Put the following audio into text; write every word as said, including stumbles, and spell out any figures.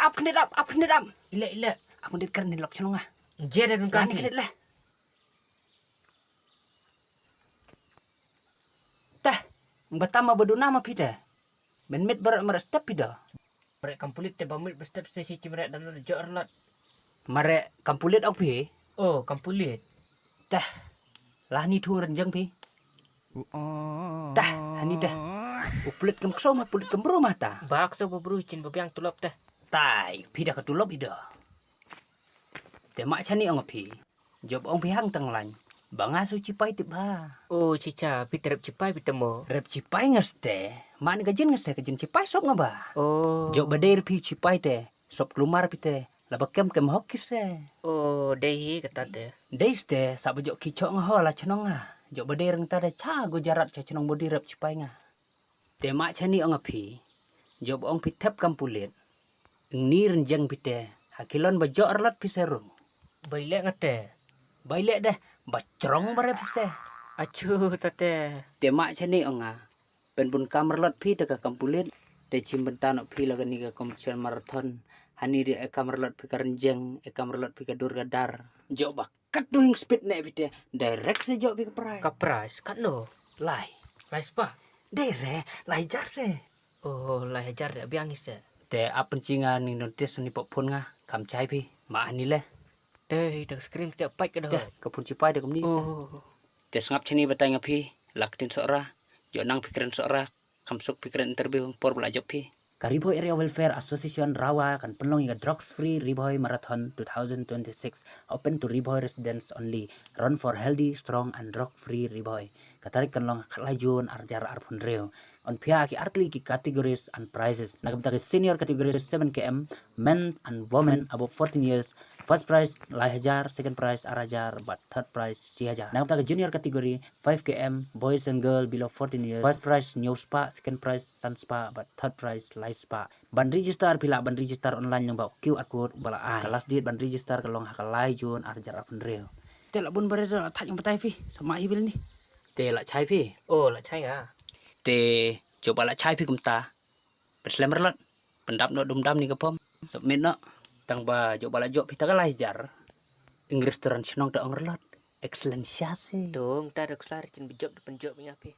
Ap khyndiat ap, ap khyndiat ap. Ile, ile. Ap khyndiat kren ni lok chnong ah. Je da dun kan. Khyndiat le. Tah, ba tam ma ba duna ma phi te. Men mit bar mar step phi da. Mare kam pulit te ba mit ba step se si chim re dan jor lot. Mare kam pulit ok phi. Oh, kam pulit. Tah, lah ni thu ran jeng phi. Tah, hani tah. U pulit kam kso ma pulit kam bru ma ta. Ba kso ba bru chin ba biang tulop tah. Tai, phi da ka tulop i da. Te ma chani ong phi. Job ong phi hang tang lain. Ba nga su chipai tip ha. Oh, chicha, phi te rep chipai phi te mo. Rep chipai nga ste. Ma ni ka jin nga ste ka jin chipai sop nga ba. Oh. Job ba dei phi chipai te. Sop klumar phi te. Laba kem kem hok ki se. Oh, dei hi kata te. Dei ste, sa ba jok ki chok nga ho la chnong nga. Jok ba dei reng ta de cha Gujarat cha chnong bodi rep chipai nga. Te ma chani ong a phi. Jok ba ong phi thep kam pulit. Ing ni ren jeng phi te. Ha kilon ba jok arlat phi se rung. Bai lek nga te. Bai lek deh. Ba chrong ba rep phi se. Achu ta te. Te ma chani ong a. Pen bun kam arlat phi te ka kam pulit. Te chim bynta nok phi la ka ni ka competition marathon. Hani de e kam arlat phi ka ren jeng. E kam arlat phi ka dur ka dar. Jok ba kat du hing speed ne phi te. Direct se jok phi ka prize. Ka prize, kat no? Lai. Lai spah. Dei re, lai hajar se. Oh, lai hajar de biang i se. Te ap pen chi nga ning notice ni pop phone nga. Kam chai phi. Ma ani le. Te hi te screen te pai ka da. Te ka phone chipai de kum ni se. Oh. Te sngap chani batai nga phi. Lak tin sora. Jo nang phi kren sora. Kam suk phi kren interview por bla jop phi. Ka Ri Bhoi Area Welfare Association Rawa kan pynlong ïa ka Drugs Free Ri Bhoi Marathon two thousand twenty-six, open to Ri Bhoi residents only. Run for healthy, strong and drug free Ri Bhoi. Ka tarik kan long khatlai June arhajar arphew hynriew. Yn phiah ki artylli ki categories and prizes. Na ka bynta ki senior categories seven K M, men and women above fourteen years, first prize lai hajar, second prize arhajar, bad third prize shi hajar. Na ka bynta ki junior category five K M, boys and girl below fourteen years, first prize hynñiew spah, second prize san spah, bad third prize lai spah. Ban register phi lah ban register online lyngba u Q R code ba la ai. Ka last date ban register ka long ha ka lai June arhajar arphew hynriew. Te la bun bare da la thaj ong batai phi, sa ma hi bil ni. Te la chai phi. Oh, la chai nga. Te jop ba la chai phi kumta. Pynslem arlot. Pyndap noh dum dam ni ka pom. Submit noh. Tang ba jop ba la jop phi ta ka lai hajar. Ing restaurant shnong ta ong arlot. Excellent chef se. Dong ta da kslar chin ba jop da pynjop nga phi.